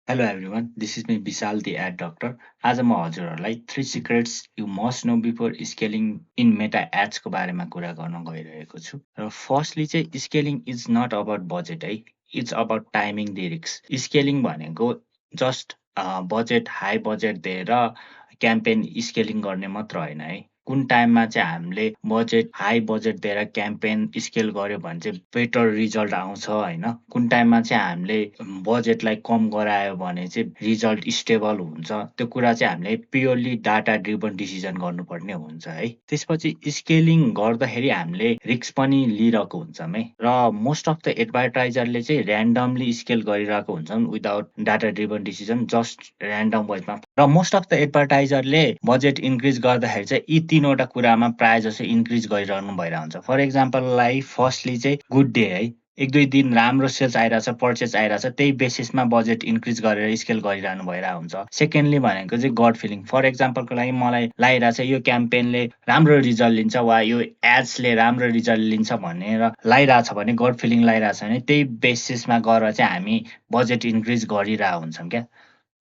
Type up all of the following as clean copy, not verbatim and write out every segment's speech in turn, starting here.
Hello everyone, this is me Vishal the ad doctor. आज म हजुरहरूलाई 3 secrets you must know before scaling in Meta एड्सको बारेमा कुरा गर्न गइरहेको छु। र फर्स्टली चाहिँ scaling is not about budget है, it's about timing the risk. Scaling भनेको जस्ट बजेट हाई बजेट दिएर क्याम्पेन स्केलिङ गर्ने मात्र होइन है। कुन टाइममा चाहिँ हामीले बजेट हाई बजेट दिएर क्याम्पेन स्केल गर्यो भने चाहिँ बेटर रिजल्ट आउँछ होइन। कुन टाइममा चाहिँ हामीले बजेटलाई कम गरायो भने चाहिँ रिजल्ट स्टेबल हुन्छ, त्यो कुरा चाहिँ हामीले प्योरली डाटा ड्रिभन डिसिजन गर्नुपर्ने हुन्छ है। त्यसपछि स्केलिङ गर्दाखेरि हामीले रिस्क पनि लिइरहेको हुन्छौँ है। र मोस्ट अफ द एडभर्टाइजरले चाहिँ ऱ्यान्डमली स्केल गरिरहेको हुन्छन् without data driven decision, just random वाइजमा। र मोस्ट अफ द एडभर्टाइजरले बजेट इन्क्रिज गर्दाखेरि चाहिँ यी तीनवटा कुरामा प्रायः जसो इन्क्रिज गरिरहनु भइरहेको हुन्छ। फर इक्जाम्पललाई फर्स्टली चाहिँ गुड डे है, 1-2 दिन राम्रो सेल्स आइरहेछ, पर्चेज आइरहेछ, त्यही बेसिसमा बजेट इन्क्रिज गरेर स्केल गरिरहनु भइरहेको हुन्छ। सेकेन्डली भनेको चाहिँ गड फिलिङ। फर इक्जाम्पलको लागि मलाई लागिरहेछ यो क्याम्पेनले राम्रो रिजल्ट लिन्छ वा यो एड्सले राम्रो रिजल्ट लिन्छ भनेर लागिरहेछ भने, गड फिलिङ लागिरहेछ भने त्यही बेसिसमा गरेर चाहिँ हामी बजेट इन्क्रिज गरिरहेको हुन्छौँ क्या,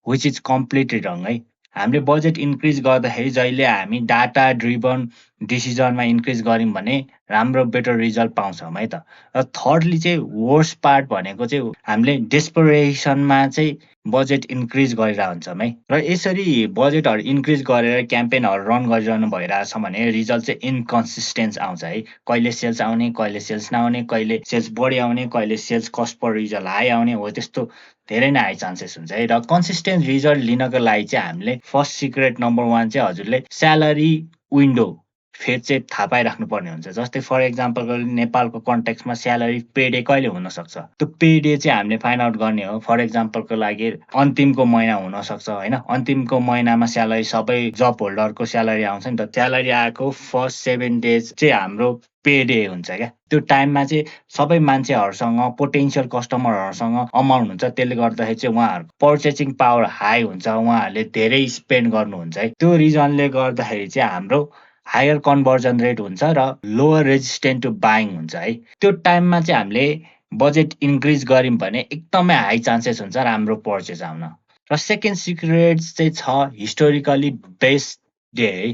विच इज कम्प्लिटली रङ है। हामीले बजेट इन्क्रिज गर्दाखेरि जहिले हामी डाटा ड्रिभन डिसिजनमा इन्क्रिज गऱ्यौँ भने राम्रो बेटर रिजल्ट पाउँछौँ है त। र थर्डली चाहिँ वर्स्ट पार्ट भनेको चाहिँ हामीले डेस्परेसनमा चाहिँ बजेट इन्क्रिज गरिरहेको हुन्छौँ है। र यसरी बजेटहरू इन्क्रिज गरेर क्याम्पेनहरू रन गरिरहनु भइरहेछ भने रिजल्ट चाहिँ इन्कन्सिस्टेन्स आउँछ है। कहिले सेल्स आउने, कहिले सेल्स नआउने, कहिले सेल्स बढी आउने, कहिले सेल्स कस्ट पर रिजल्ट हाई आउने, हो त्यस्तो धेरै नै हाई चान्सेस हुन्छ है। र कन्सिस्टेन्ट रिजल्ट लिनको लागि चाहिँ हामीले फर्स्ट सिक्रेट नम्बर 1 चाहिँ हजुरले स्यालेरी विन्डो फेज चाहिँ थाहा पाइराख्नुपर्ने हुन्छ। जस्तै फर इक्जाम्पलको नेपालको कन्टेक्समा स्यालेरी पे डे कहिले हुनसक्छ, त्यो पे डे चाहिँ हामीले फाइन्ड आउट गर्ने हो। फर इक्जाम्पलको लागि अन्तिमको महिना हुनसक्छ होइन। अन्तिमको महिनामा स्यालेरी सबै जब होल्डरको स्यालेरी आउँछ नि त, स्यालेरी आएको फर्स्ट 7 डेज चाहिँ हाम्रो पे डे हुन्छ क्या। त्यो टाइममा चाहिँ सबै मान्छेहरूसँग पोटेन्सियल कस्टमरहरूसँग अमाउन्ट हुन्छ, त्यसले गर्दाखेरि चाहिँ उहाँहरूको पर्चेसिङ पावर हाई हुन्छ, उहाँहरूले धेरै स्पेन्ड गर्नुहुन्छ है। त्यो रिजनले गर्दाखेरि चाहिँ हाम्रो हायर कन्भर्जन रेट हुन्छ र लोवर रेजिस्टेन्ट टु बाइङ हुन्छ है। त्यो टाइममा चाहिँ हामीले बजेट इन्क्रिज गऱ्यौँ भने एकदमै हाई चान्सेस हुन्छ राम्रो पर्चेज आउन। र सेकेन्ड सिक्रेट चाहिँ छ हिस्टोरिकली बेस्ड डे है।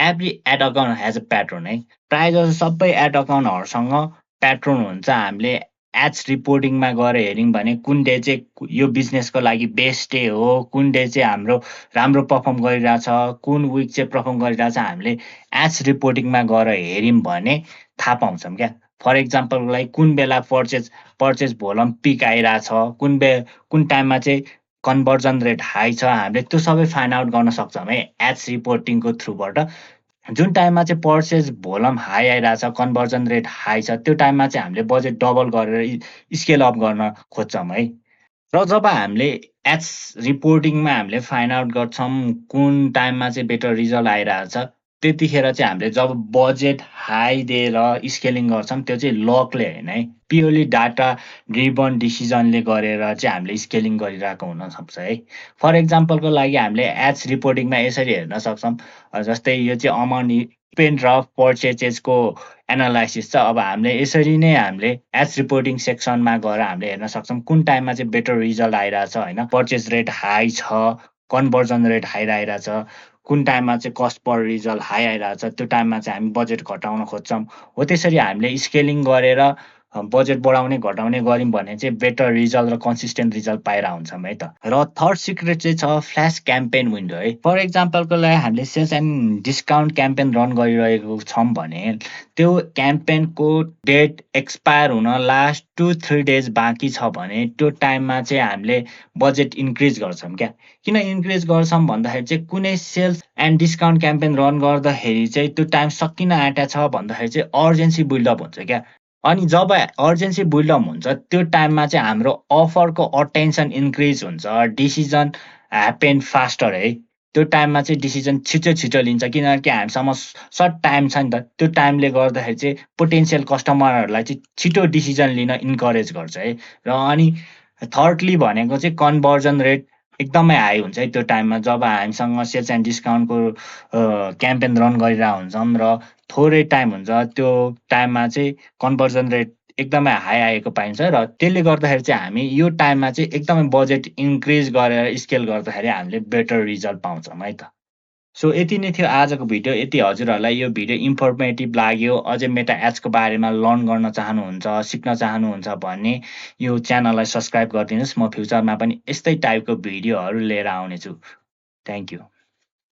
Every ad account has a pattern है। प्रायः जसो सबै एड अकाउन्टहरूसँग प्याटर्न हुन्छ। हामीले एड्स रिपोर्टिङमा गएर हेऱ्यौँ भने कुन डे चाहिँ यो बिजनेसको लागि बेस्ट डे हो, कुन डे चाहिँ हाम्रो राम्रो पर्फर्म गरिरहेछ, कुन विक चाहिँ पर्फर्म गरिरहेछ, हामीले एड्स रिपोर्टिङमा गएर हेऱ्यौँ भने थाहा पाउँछौँ क्या। फर इक्जाम्पलको लागि कुन बेला पर्चेज भोलम पिक आइरहेछ, कुन टाइममा चाहिँ कन्भर्जन रेट हाई छ, हामीले त्यो सबै फाइन्ड आउट गर्न सक्छौँ है एड्स रिपोर्टिङको थ्रुबाट। जुन टाइममा चाहिँ पर्चेज भोलम हाई आइरहेछ, कन्भर्जन रेट हाई छ, त्यो टाइममा चाहिँ हामीले बजेट डबल गरेर स्केल अप गर्न खोज्छौँ है। र जब हामीले एड्स रिपोर्टिङमा हामीले फाइन्ड आउट गर्छौँ कुन टाइममा चाहिँ बेटर रिजल्ट आइरहेछ, त्यतिखेर चाहिँ हामीले जब बजेट हाई दिएर स्केलिङ गर्छौँ त्यो चाहिँ लकले होइन है, प्योरली डाटा ड्रिभन डिसिजनले गरेर चाहिँ हामीले स्केलिङ गरिरहेको हुनसक्छ है। फर इक्जाम्पलको लागि हामीले एड्स रिपोर्टिङमा यसरी हेर्न सक्छौँ, जस्तै यो चाहिँ अमाउन्ट स्पेन्ड र पर्चेजेसको एनालाइसिस छ। अब हामीले यसरी नै हामीले एड्स रिपोर्टिङ सेक्सनमा गएर हामीले हेर्न सक्छौँ कुन टाइममा चाहिँ बेटर रिजल्ट आइरहेछ होइन, पर्चेज रेट हाई छ, कन्भर्जन रेट हाई आइरहेछ, कुन टाइममा चाहिँ कस्ट पर रिजल्ट हाई आइरहेछ, त्यो टाइममा चाहिँ हामी बजेट घटाउन खोज्छौँ। हो त्यसरी हामीले स्केलिङ गरेर बजेट बढाउने घटाउने गऱ्यौँ भने चाहिँ बेटर रिजल्ट र कन्सिस्टेन्ट रिजल्ट पाएर हुन्छौँ है त। र थर्ड सिक्रेट चाहिँ छ फ्ल्यास क्याम्पेन विन्डो है। फर इक्जाम्पलको लागि हामीले sales and discount campaign run गरिरहेको छौँ भने त्यो क्याम्पेनको डेट एक्सपायर हुन लास्ट 2-3 डेज बाँकी छ भने त्यो टाइममा चाहिँ हामीले बजेट इन्क्रिज गर्छौँ क्या। किन इन्क्रिज गर्छौँ भन्दाखेरि चाहिँ कुनै sales and discount campaign run गर्दाखेरि चाहिँ त्यो टाइम सकिन आँटेको छ भन्दाखेरि चाहिँ अर्जेन्सी बिल्डअप हुन्छ क्या। अनि जब अर्जेन्सी बिल्डअप हुन्छ त्यो टाइममा चाहिँ हाम्रो अफरको अटेन्सन इन्क्रिज हुन्छ, डिसिजन ह्यापेन फास्टर है। त्यो टाइममा चाहिँ डिसिजन छिटो लिन्छ किनकि हामीसँग सर्ट टाइम छ नि त। त्यो टाइमले गर्दाखेरि चाहिँ पोटेन्सियल कस्टमरहरूलाई चाहिँ छिटो डिसिजन लिन इन्करेज गर्छ है। र अनि थर्डली भनेको चाहिँ कन्भर्जन रेट एकदमै हाई हुन्छ है त्यो टाइममा जब हामीसँग सेल्स एन्ड डिस्काउन्टको क्याम्पेन रन गरिरहेको हुन्छौँ र थोरै टाइम हुन्छ, त्यो टाइममा चाहिँ कन्भर्जन रेट एकदमै हाई आएको पाइन्छ र त्यसले गर्दाखेरि चाहिँ हामी यो टाइममा चाहिँ एकदमै बजेट इन्क्रिज गरेर स्केल गर्दाखेरि हामीले बेटर रिजल्ट पाउँछौँ है त। सो यति नै थियो आजको भिडियो। यदि हजुरहरूलाई यो भिडियो इन्फर्मेटिभ लाग्यो, अझै मेटा एड्सको बारेमा लर्न गर्न चाहनुहुन्छ, सिक्न चाहनुहुन्छ भने यो च्यानललाई सब्सक्राइब गरिदिनुहोस्। म फ्युचरमा पनि यस्तै टाइपको भिडियोहरू लिएर आउनेछु। Thank you.